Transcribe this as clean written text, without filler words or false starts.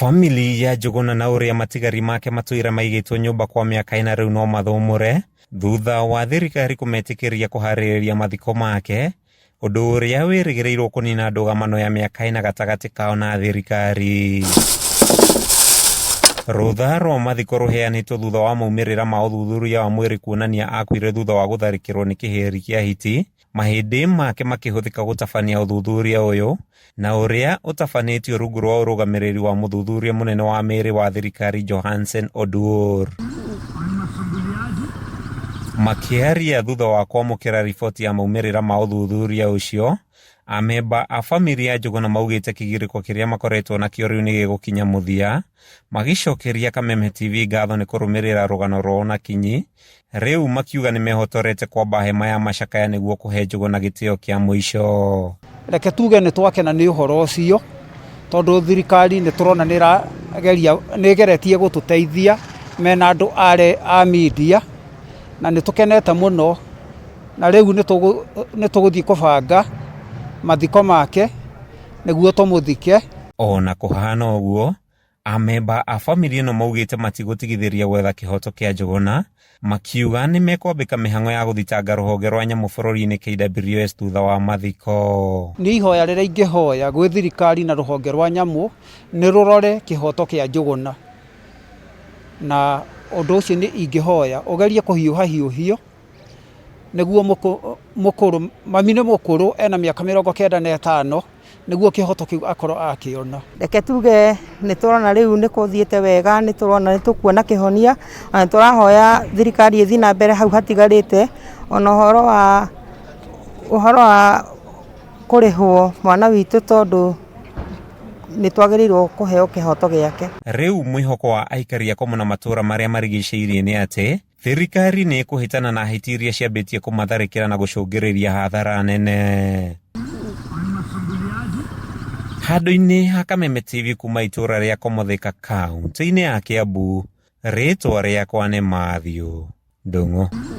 Famĩlĩ ya Njũgũna na ũrĩa matigari make matũire maigĩtwo nyũmba kwa mĩaka ĩna rĩu no mathũmũre thutha wa thirikari kũmetĩkĩria kũharĩrĩria mathiko make, ũndũ ũrĩa wĩrĩgĩrĩirwo kũnina ndũgamano ya mĩaka ĩna gatagatĩ kao na thirikari. Rũtha rwa mathiko rũheanĩtwo thutha wa maumĩrĩra ma ũthuthuria wa mwĩrĩ kuonania akuire thutha wa gũtharĩkĩrwo nĩ kĩhĩri kĩa hiti, mahĩndĩ make makĩhũthĩka gũtabania ũthuthuria ũyũ, na ũrĩa ũtabanĩtio rungu rwa ũrũgamĩrĩri wa mũthuthuria mũnene wa mĩĩrĩ wa thirikari Johansen Oduor. Makĩaria thutha wa kwamũkĩra riboti ya maumĩrĩra ma ũthuthuria ũcio, amemba a bamĩrĩ ya Njũgũna maugĩte kĩgirĩko kĩrĩa makoretwo nakĩo rĩu nĩ gĩgũkinya mũthia, magĩcokeria Kameme TV ngatho nĩ kũrũmĩrĩra rũgano rwao na kinyi, Rĩu makiuga nĩmehotorete kwamba hema ya macakaya nĩguo kũhe Njũgũna gĩtĩo kĩa mũico. Reke tuge nĩ twakena nĩ ũhoro ũcio tondũ thirikari nĩ tũrona nĩ ĩrageria nĩ ĩgeretie gũtũteithia mena andũ a media na nĩ tũkenete mũno na rĩu nĩ tũgũthiĩ kũbanga mathiko make nĩguo tũmũthike. Ona kũhana ũguo, Amemba a bamĩrĩ ĩno maugĩte matigũtigithĩria gwetha kĩhoto kĩa Njũgũna, makiuga nĩmekwambĩka mĩhang'o ya gũthitanga rũhonge rwa nyamũ bũrũri-inĩ KWS thutha wa mathiko. Niĩ ihoya rĩrĩa ingĩhoya gwĩ thirikari na rũhonge rwa nyamũ nĩ rũrore kĩhoto kĩa Njũgũna, na ũndũ ũcio nĩ ingĩhoya ũgerie kũhiũha hiũhio nĩguo mũkũrũ, mami nĩ mũkũrũ ena mĩaka 95. Nĩguo kĩhoto kĩu akorwo akĩona. Reke tuge nĩ tũrona rĩu nĩ kũthiĩte wega, nĩ tũrona nĩ tũkuona kĩhonia, na nĩ tũrahoya thirikari ĩthiĩ na mbere hau hatigarĩte, ona ũhoro wa ũhoro wa kũrĩhwo mwana witũ tondũ nĩ twagĩrĩirwo kũheo kĩhoto gĩake. Rĩu mwĩhoko wa aikari a Komo na matũũra marĩa marigicĩirie nĩ atĩ Thirikari nĩ ĩkũhĩtana na hiti iria ciambĩtie kũmatharĩkĩra na gũcũngĩrĩria hathara nene. Handũ-inĩ ha Kameme TV kuma itũra rĩa Komothika kaunti-inĩ ya Kiambu, rĩtwa rĩakwa nĩ Matthew Ndung'u.